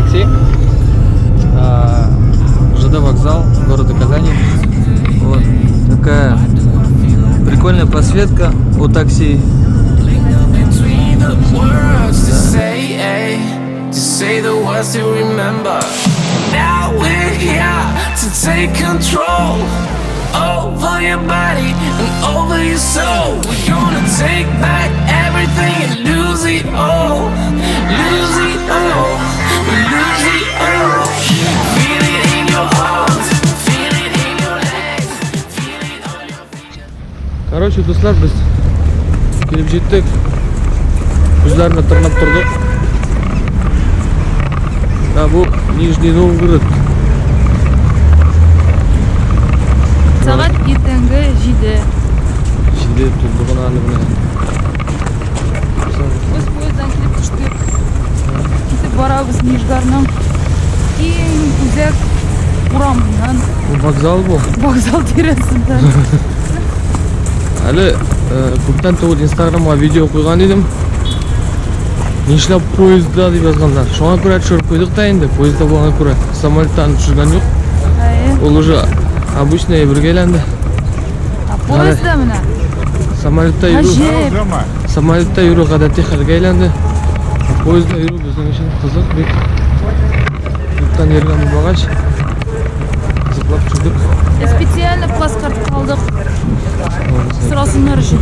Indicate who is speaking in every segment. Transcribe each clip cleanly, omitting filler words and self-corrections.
Speaker 1: Такси. ЖД вокзал города Казани. Вот такая прикольная подсветка у такси.
Speaker 2: To say the words to remember. Now we're here to take control over your body and over your soul. We're gonna take back everything and lose it all. Lose it all. Lose it all. Feel it in your arms. Feel it in your legs. Feel it on your
Speaker 1: Короче, дуслар, без килеп җиттек. Күзләрне тырнап тордык. Ә бу Нижний Новгород.
Speaker 3: Сәгать иртәнге 7.
Speaker 1: 7 тулды гына әле менә.
Speaker 3: Без поезддан килеп төштек. Китеп барабыз Нижгарның иң үзәк урамыннан.
Speaker 1: Бу вокзал бу.
Speaker 3: Вокзал тирәсендә.
Speaker 1: Әле күптән түгел Инстаграмга видео куйган идем. Нишләп поездда дип язганнар. Шуңа күрә төшереп куйдык та инде, поездда булганга күрә. Самолеттан төшергән юк.
Speaker 3: Әйе.
Speaker 1: Ул уже обычный әйбергә әйләнде.
Speaker 3: Ә поездда менә.
Speaker 1: Самолетта йөрү,
Speaker 3: Гаҗәп.
Speaker 1: самолетта йөрү гадәти хәлгә әйләнде. Поездда йөрү безнең өчен кызык бик. Күптән йөргән булмагач, кызыклап төшердек.
Speaker 3: Специально плацкарт алдык. Сорасыннар өчен.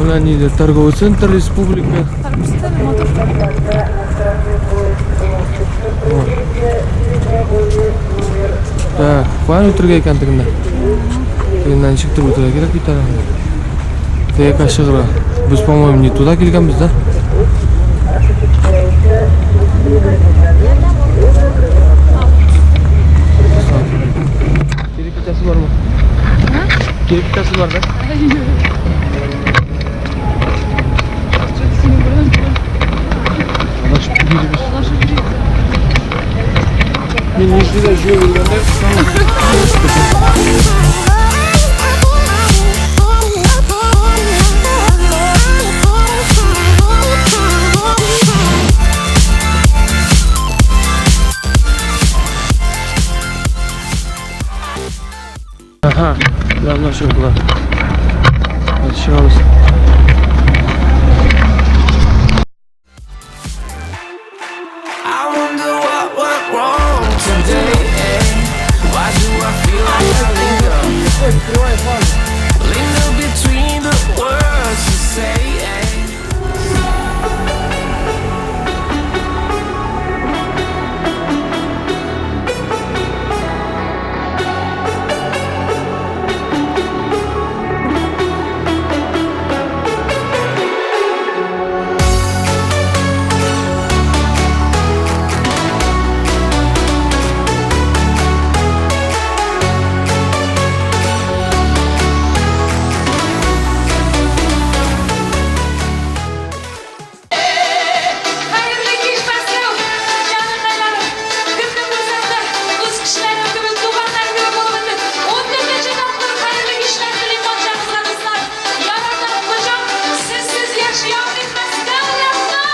Speaker 1: Менә нидә торговый центр Республика.
Speaker 3: Карап матур.
Speaker 1: Так, каян үтергә икән тегендә? Тегеннән ничек торып үтергә кирәк бит әле. Теге чыгыра. Без, по-моему, не туда килгәнбез, да? Кире китәсе бармы? Кире китәсе бар, да?
Speaker 3: Синең белән
Speaker 1: Адашып йөрибез.
Speaker 3: адашып йөрибез.
Speaker 1: Мин Нижнийда җыю йөргәндә, Ага, давно чыгыла. Чыгабыз.
Speaker 2: I wonder what went wrong today. Why do I feel like I linger? Linger between the words you say.
Speaker 4: Хәерле кич, Мәскәү! Җаныкайларым! Кемне күрсәм дә, үз кешеләрем кебек, туганнар кебек булып беттек. 14 тапкыр хәерле кичләр телим барчагызга, дуслар! Яратам, кочам, сезсез яши алмыйм, Мәскәү якты!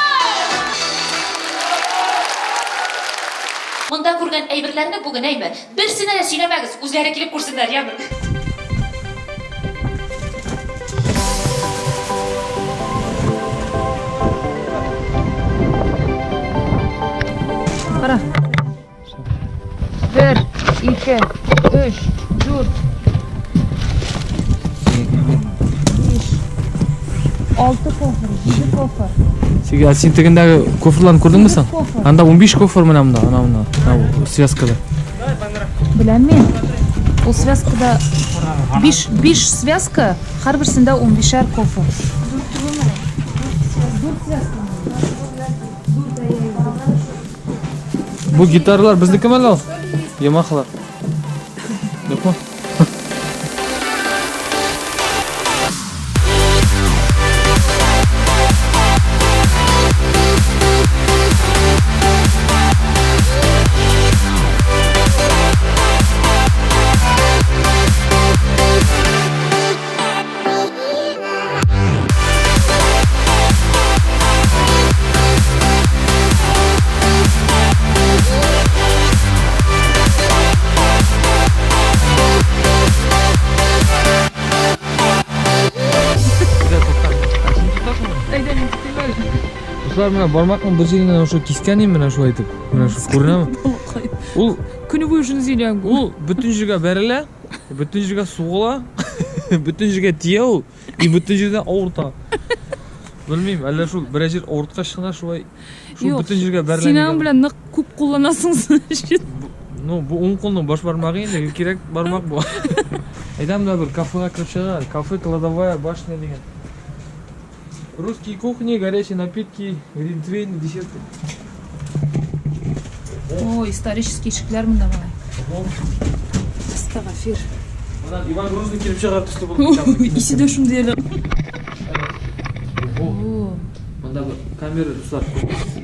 Speaker 4: Монда күргән әйберләрне бүген әйме, берсенә дә сөйләмәгез, үзләре килеп күрсеннәр, яме.
Speaker 3: Кара. 1, 2, 3, 4, 5, 6 кофр, 7 кофр.
Speaker 1: Син, син тегендәге кофрларны күрдеңме соң?
Speaker 3: Кофр.
Speaker 1: Анда 15 кофр менә монда, ана монда, менә бу связкада.
Speaker 3: Беләм мин. Ул связкада 5 5 связка, һәрберсендә 15 кофр. Дүрт связка.
Speaker 1: Бу гитаралар безнекеме әллә ул? Ямахалар. Юкмы? Дуслар, менә бармакның бер җиреннән шул кискән инде менә шулай итеп. Менә шу күренәме? Ул
Speaker 3: Көне буе шуны сөйләгән.
Speaker 1: ул бөтен җиргә бәрелә, бөтен җиргә сугыла, бөтен җиргә тия ул, и бөтен җирдән авырта. Белмим, әллә шул берәр җир авырткач кына шулай шул
Speaker 3: Юк,
Speaker 1: бөтен җиргә бәрелә.
Speaker 3: Син аның белән нык күп кулланасың, значит.
Speaker 1: Ну, бу уң кулның баш бармагы инде, кирәк бармак бу. Әйдә менә бер кафега кереп чыгыйк. Кафе Кладовая башня дигән. Русские кухни, горячие напитки, глинтвейн, десерты.
Speaker 3: О, исторический ишекләр монда малай. Астагафир.
Speaker 1: Моннан Иван Грозный килеп чыгар төсле булып китә.
Speaker 3: Исе дә шундый әле.
Speaker 1: О, Монда бер камера дуслар күрәсез.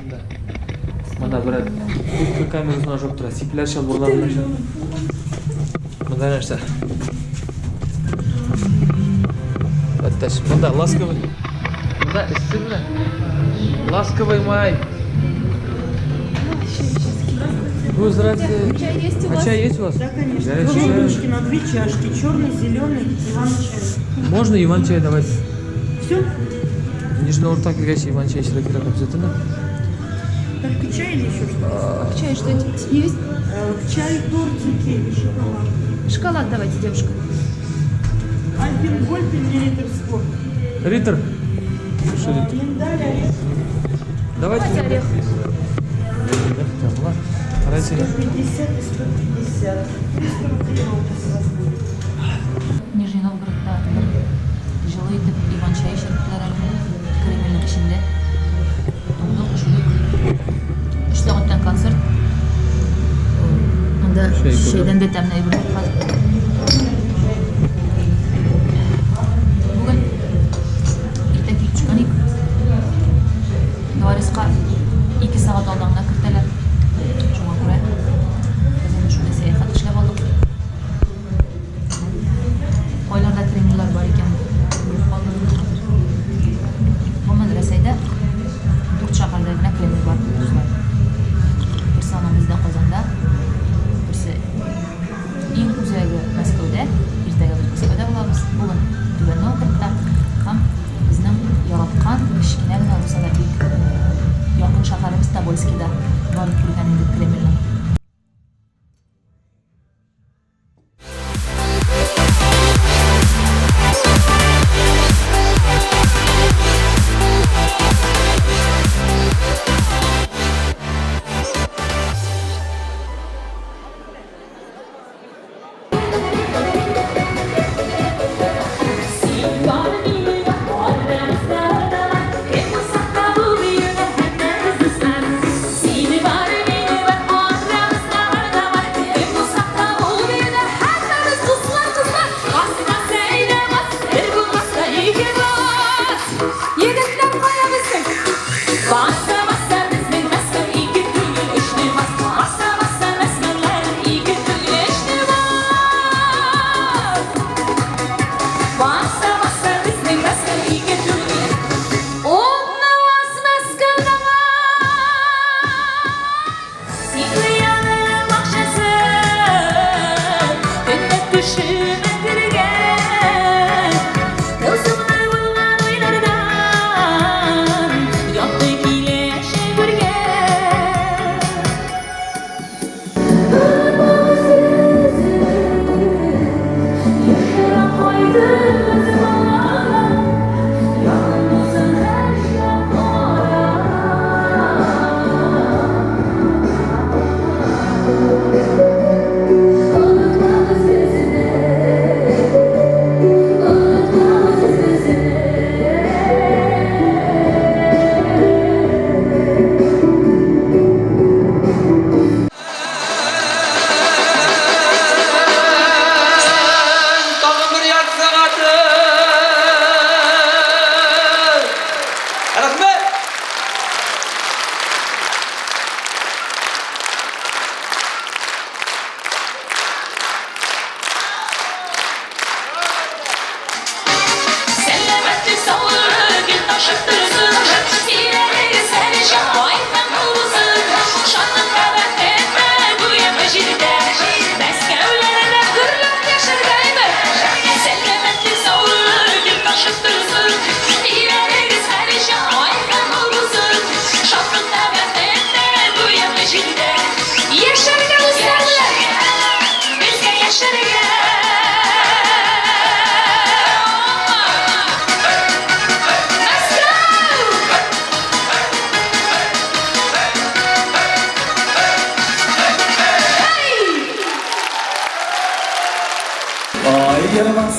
Speaker 1: Монда бер күпке камерасына ошап тора. Сипләр чалбырлар белән. Монда нәрсә? Әттәш, монда ласковый. Монда эссе менә. Ласковый май. Ну, здравствуйте.
Speaker 3: Чай есть у
Speaker 1: А
Speaker 3: вас?
Speaker 1: чай есть у вас?
Speaker 5: Да, конечно.
Speaker 1: Горячий чай.
Speaker 5: Трубочки на две чашки. Черный, зеленый, иван-чай.
Speaker 1: Можно иван-чай давайте?
Speaker 5: Все?
Speaker 1: Нижний Новгородтан килгәч иван-чай эчәргә кирәк обязательно.
Speaker 5: Только чай или еще что-то?
Speaker 3: К чаю что-нибудь есть?
Speaker 5: К чаю тортики и шоколад.
Speaker 3: Шоколад давайте, девушка.
Speaker 5: Альпен Гольд или Риттер Спорт?
Speaker 1: Риттер. Что Риттер?
Speaker 5: Миндаль, орех.
Speaker 1: Давайте.
Speaker 3: Давайте орех.
Speaker 1: Давайте.
Speaker 5: 150 и 150. 300 рублей вот с вас будет.
Speaker 4: Нижний Новгородта бер җылы итеп Иван чәй эчерттеләр әле Кремльнең эчендә. Туңдык, өшедек. Өч сәгатьтән концерт. Анда
Speaker 1: Чәй күрдем.
Speaker 4: чәйдән дә тәмле әйбер юк хәзер. Бүген иртә килеп төшкән идек. Дворецка 2 сәгать алдан гына кертәләр. Шуңа күрә без инде шундый сәяхәт эшләп алдык. Кайларда Кремльләр бар икән белеп калдык хәзер. Гомумән Рәсәйдә дүрт шәһәрдә генә Кремль бар, дуслар. Берсе аның бездә Казанда, берсе иң үзәге Мәскәүдә, иртәгә без Мәскәүдә булабыз. Бүген Түбән Новгородта һәм безнең яраткан кечкенә генә булса да бик якын шәһәребез Тобольскида барып күргән идек Кремльне.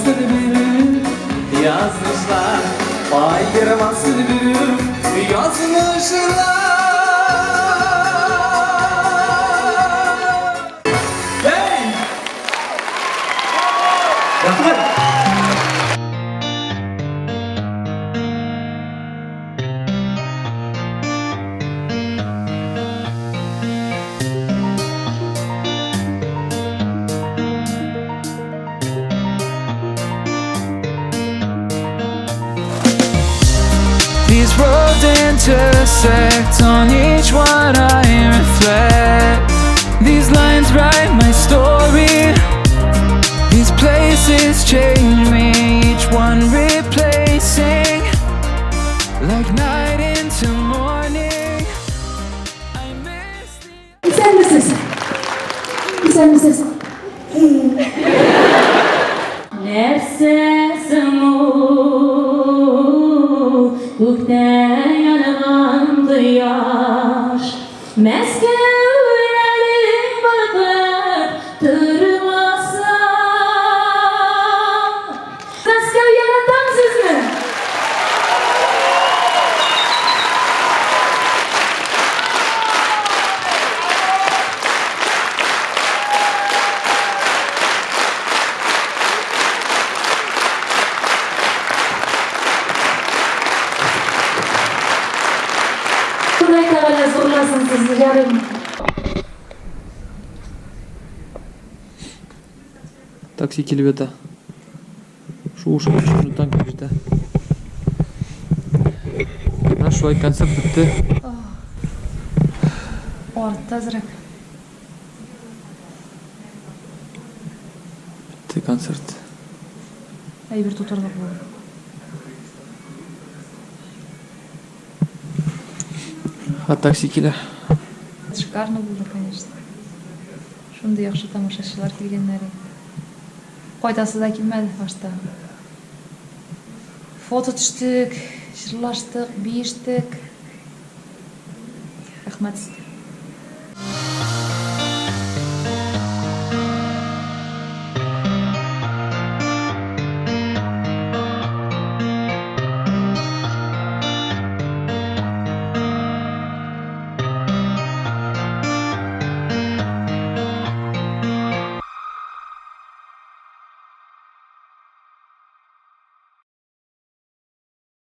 Speaker 2: Ayırmasın beni yazmışlar. Ayırmasın beni yazmışlar. Hey! Рәхмәт!
Speaker 6: These roads intersect, on each one I reflect. These lines write my story. These places change me, each one replacing. Like night into morning. I miss the
Speaker 3: Исәнмесез. Исәнмесез.
Speaker 4: Нәрсәсең ул күктә янган кояш? Мәскәүләрең балкып тормаса. Мәскәү яратам сезне! Ходай Тәгалә зурласын сезне, ярым.
Speaker 1: Такси килеп ята. Шуышып өч минуттан килеп җитә. Менә шулай концерт бетте.
Speaker 3: Артта әзрәк.
Speaker 1: Бетте концерт.
Speaker 3: Әйбер тутырдык бүген.
Speaker 1: Ха, такси килә.
Speaker 3: Шикарно булды, конечно. Шундый яхшы тамашачылар килгәннәр иде. Кайтасы да килмәде башта. Фото төштек, җырлаштык, биештек. Рәхмәт сезгә.